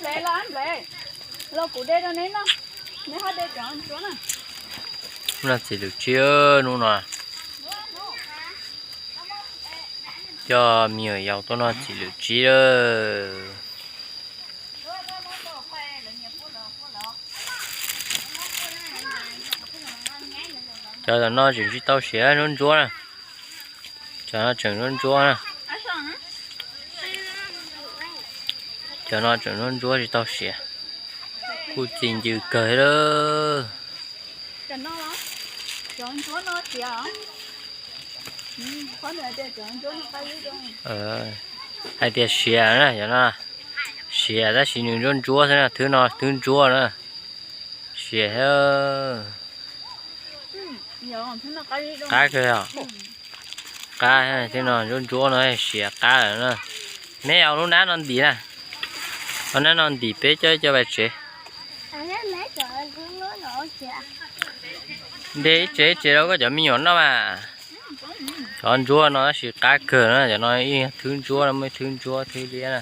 Nplej los nplej, los kuv de rau neb noj, neb ho de cov ntsuab na. Noj txiv lwm tsib hnub no. Coj me nyuam yaus tuaj noj txiv lwm tsib lawm. Cov no tseem tsis tau siav ntsuab ntsuab na. Cov no tseem ntsuab ntsuab na. Cov no tseem ntsuab ntsuab tsis tau siav. Kuj txi ncw kawg lawm. Hais tias siav na, cov no siav tab sis nws ntsuab ntsuab xwb na, thwb no thwb ntsuab na. Siav thiab. Qab kawg os. Qab thiab no, ntsuab ntsuab no siav qab lawm na. Neb ua lub hnab no ntim na. Ua hnab no ntim peb coj coj pais tsev. De ib tsev ib tsev rau koj cov me nyuam noj mas. Cov ntsuab no tab sis qab kawg na, cov no ib thwb ntsuab no, muaj ib thwb ntsuab thwb liab na.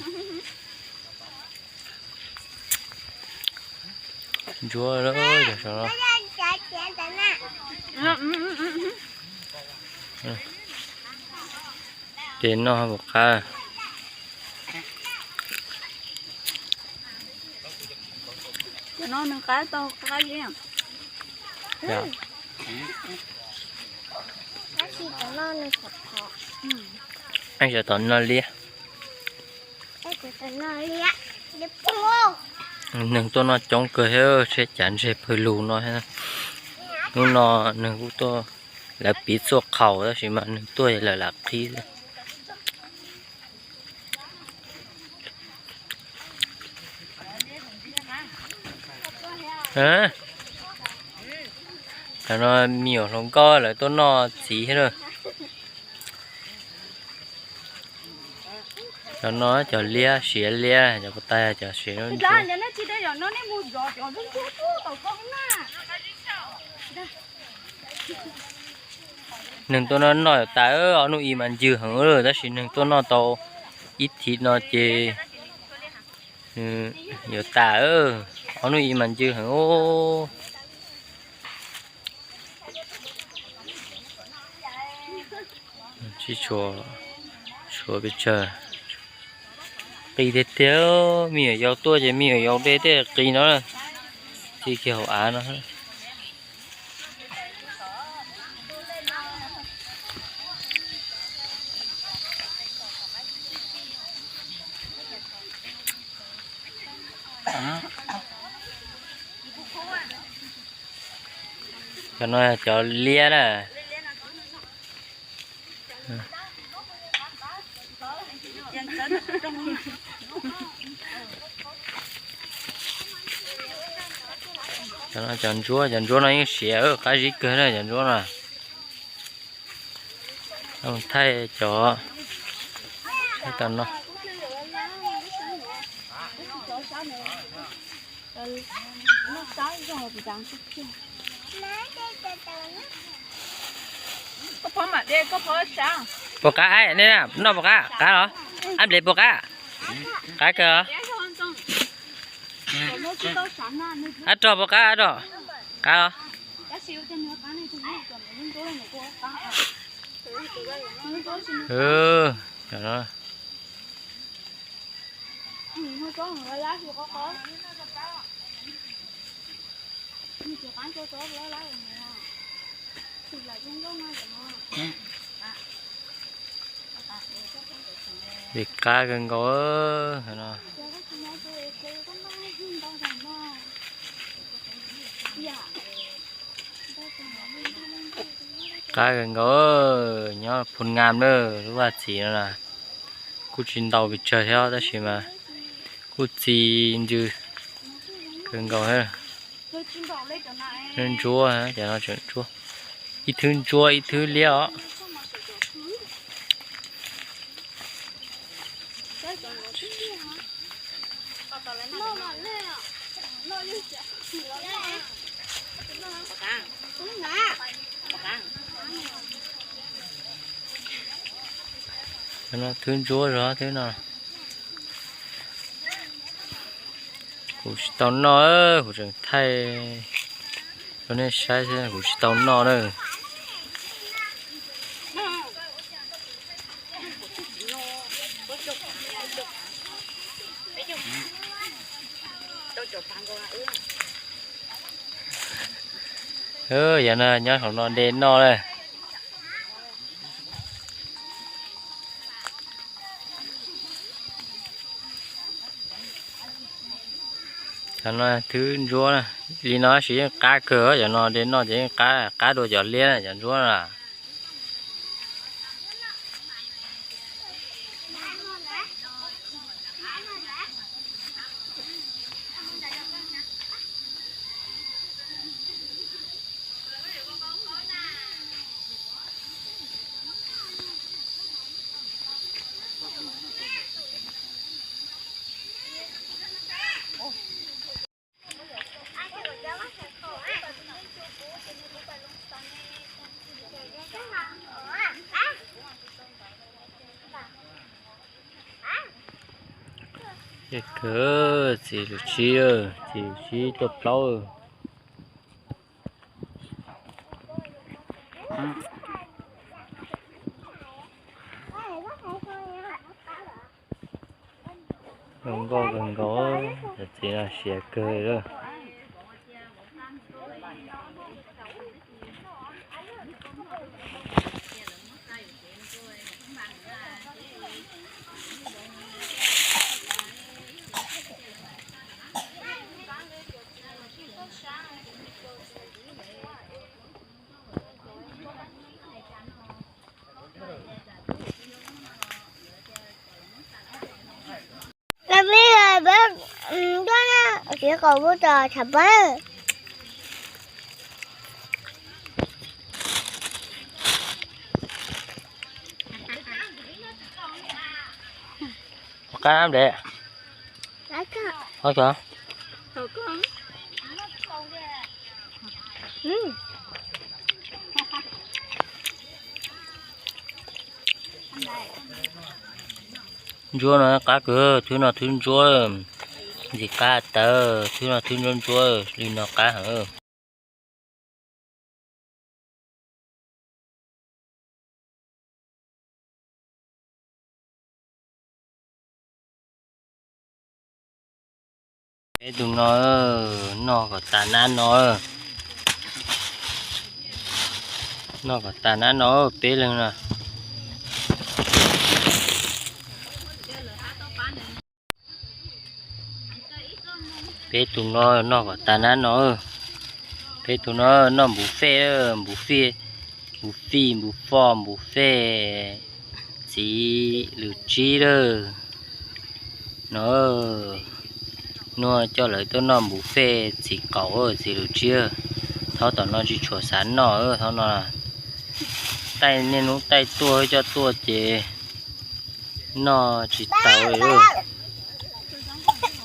Ntsuab, ces noj puas qab. Cov tom no liab. Neeg tuaj noj coob kawg thiab, seb cav ntseg pawg lug no thiab. Hnub no neeg kuj tuaj, lawv piv txhuaj qhaus tab sis mas neeg tuaj lawm lam qhib xwb. Cov no me nyuam hluas nkauj lawv tuaj noj txiv thiab lawm. Cov no cov liab, siav liab, cov puas tag cov siav. Neeg tuaj noj noj yuav tas, ob hnub ib mas ncw heev lawm, tab sis neeg tuaj noj tau ib thim no ces yuav tas, ob hnub ib mas ncw heev. Tsis tshua, tshua pes tsawg. Qis tiag tiag, me nyuam yaus tuaj ces me nyuam yaus de tej qis no, txi kiag hauv av no. Cov no cov liab na. Cov no cov ntsuab, cov ntsuab no yeej siav, qab zib kawg na cov ntsuab no. Thaij cov, thaij tau no. Puas qab, nej noj puas qab, qab los? Ab nplev puas qab? Qab kawg os. Ab rog puas qab, ab rog? Qab os. Li qab kawg nkaus no. Qab kawg nkaus, nyob Phoo Ngam lawm, lub vaj txiv no na. Kuj tsis ntau pes tsawg thiab tab sis mas kuj txi ncw kawg nkaus. Ntsuab, cov no tseem ntsuab, ib thwb ntsuab ib thwb liab os. Cov no thwb ntsuab zog thwb no. Kuv tsis tau noj, kuv tseem thaij rau nej saib thiab, kuv tsis tau noj na. Yog no nyob hauv no de noj na. Cov no thwb ntsuab na, li no tab sis yeej qab kawg, cov no de noj ces yeej qab, qab dua cov liab na, cov ntsuab na. Kawg, txiv lus tsib, txiv lus tsib tuaj plaub. Zoo nkauj kawg nkaus, cov txiv no siav kawg lawm. Los peb, peb tuaj na, txiv qaub pub tos tshav pob. Qab nab de. Ntsuab no qab kawg, thwb no thwb ntsuab, ntxim qab tawv, thwb no thwb ntsuab ntsuab li no qab heev. Peb tus no noj kom tas nab no, noj kom tas nab no peb leeg no. Peb tus no noj kom tas nab no. Peb tus no noj npus fej, npus fej, npus fij, npus foj, npus fej, txiv lus tsib lawm no. Nuag coj lawv tuaj noj npus fej txiv qaub, txiv lus tsib. Thaum tom no tsis tshua xav noj, thaum no taij niaj hnub taij tuaj coj tuaj ces noj tsis tau li.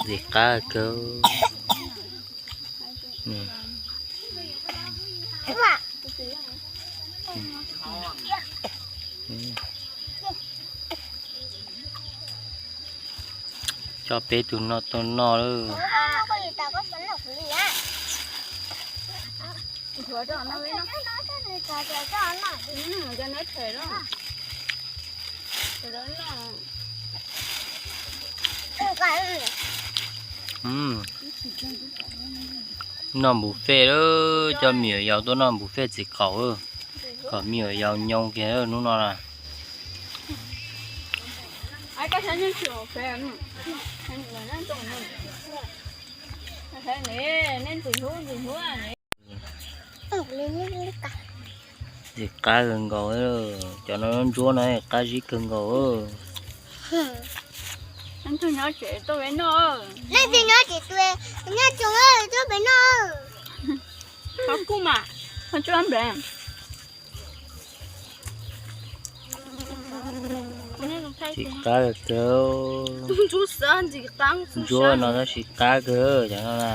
Ntxim qab kawg. Coj peb tus no tuaj noj lawm. Noj npus fej lawm, coj me nyuam yaus tuaj noj npus fej txiv qaub, kom me nyuam yaus nyoo kiag hnub no na. Ntxim qab kawg nkaus, cov no ntsuab no qab zib kawg nkaus. Leej twg nyob tsev tuaj noj, leej twg nyob tsev tuaj, nyob tsev tuaj pem noj. Qab kuj mas, qab tsuab nplev. Ntxim qab kawg. Ntsuab no tab sis qab kawg cov no na.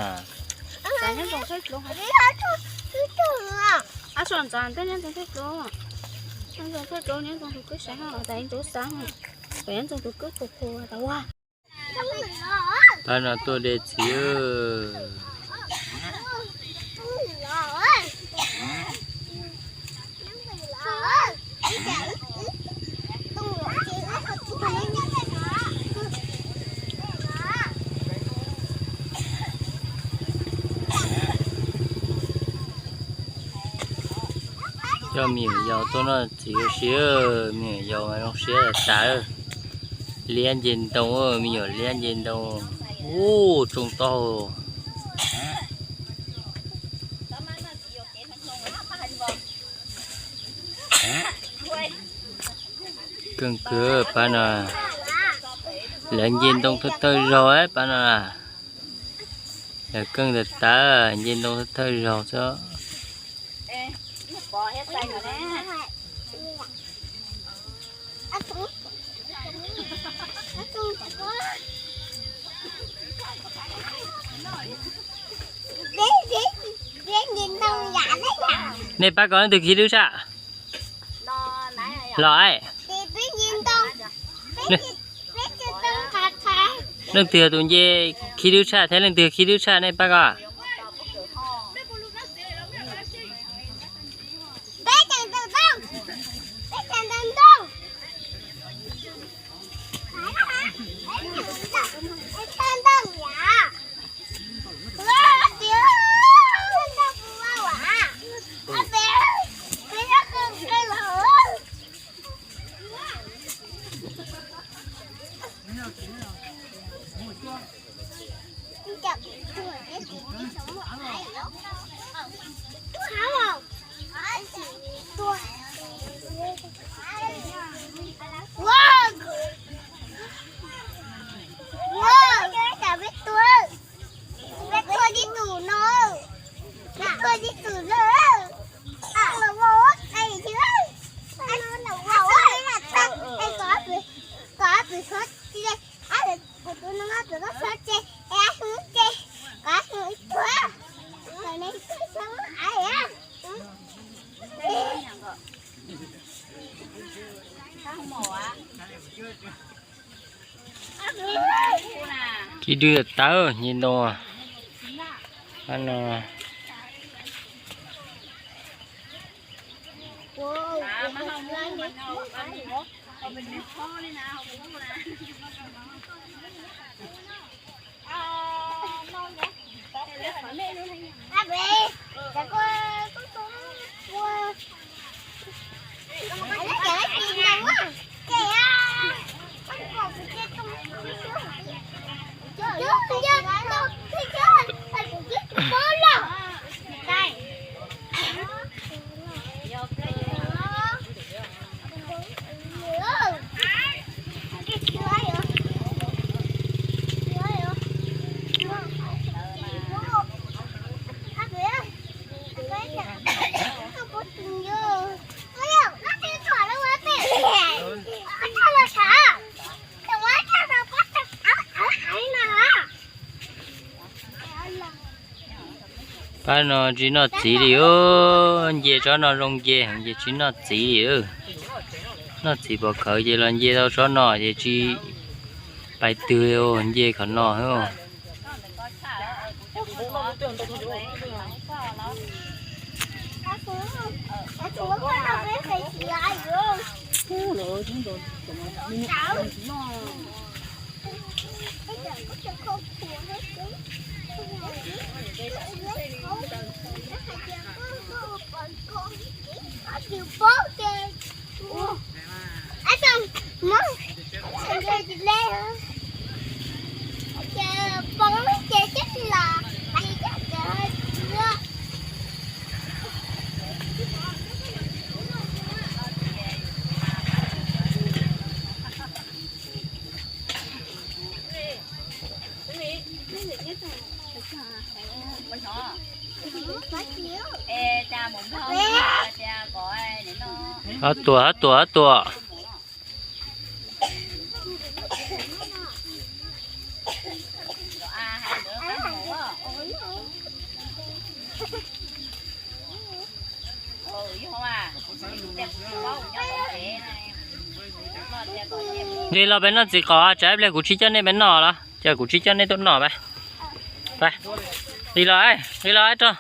Pab no tuaj de txiv. Coj me nyuam yaus tuaj noj txiv ua si, me nyuam yaus mas zoo siab tas tas. Liab nce ntoo, me nyuam liab nce ntoo. Ub, tsoo taub hau. Keej kawg pab no, lawv nce ntoo thawj thawj zaug pab no. Lawv keej tas tas, nce ntoo thawj thawj zaug xwb. Nej pab ko leej twg khi lwb tshaj? Los. Leej twg tus nce khi lwb tshaj thiab leej twg khi lwb tshaj nej pab ko? Khi lwb tawv nce ntoo no. Pab no tsis noj txiv li os, nce tsob no zoo nce heev ces tsis noj txiv li. Noj txiv pom khawv ces los nce tau tsob no ces tsis pais twg li, nce qhov no xwb. Ob tuam, ob tuam, ob tuam. Nce los peb noj txiv qos, tsam ib pliag kuv tsis coj nej peb noj los. Ces kuv tsis coj nej tuaj noj pab. Nqis los, nqis los rau,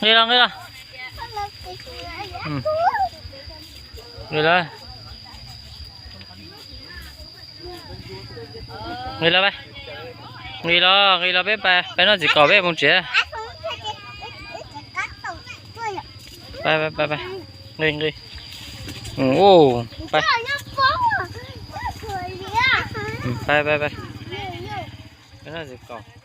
nqis los, nqis los, nqis los, nqis los, nqis los peb pais, peb noj txiv kaum peb mus tsev. Pais, pais, pais, nqis, nqis, pais, pais, pais, peb noj txiv kaum.